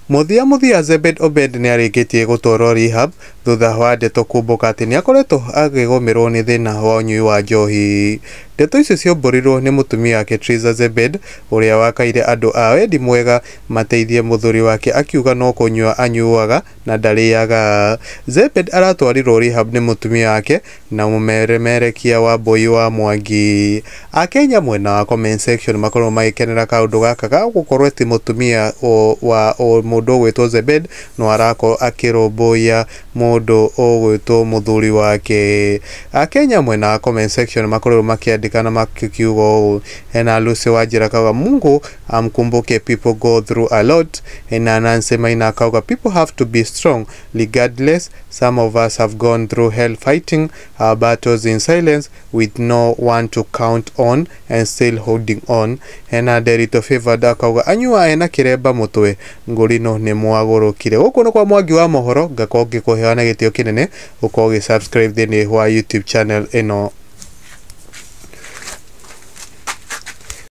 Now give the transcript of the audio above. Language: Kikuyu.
Mũthia mũthia Zebed Obed nĩarĩkĩtie gũtwarwo rehab thutha wa ndeto kumbũka atĩ nĩakoretwo akĩgũmĩrwo nĩ thĩna wa ũnyui wa njohi. Ndeto icio ciaumbũrirwo nĩ mũtumia wake Triza Zebed ũrĩa wakaire andũ a wendi mwega mateithie mũthuri wake akiuga no kũnyua anyuaga na ndarĩaga. Zebed aratwarirwo rehab nĩ mũtumia wake na mũmemerekia Wambui wa Mwangi. Akenya mwena wa comment section makorwo magĩkenera kaũndũ gaka ga gũkorwo atĩ mũtumia wa mũndũ ũgwĩtwo Zebed no arakorwo akĩrũmbũiya mũndũ ũgwĩtwo mũthuri wake. Akenya mwena wa comment section makorwo makĩandĩka na makiuga ũũ, hena Lucy Wanjira akauga Mungu amkumbuke, people go through a lot. Hena Nancy Maina akauga people have to be strong regardless, some of us have gone through hell fighting our battles in silence with no one to count on and still holding on. Hena Derito Favored akauga anyua ena kĩremba mũtwe ngũrino nĩ mwagũrũkire. Gũkũ nĩ kwa Mwangi wa mohoro, ngakorwo ngĩkũheana gĩtĩo kĩnene ũkorwo ũgĩ subscribe thĩinĩ wa YouTube channel ĩno.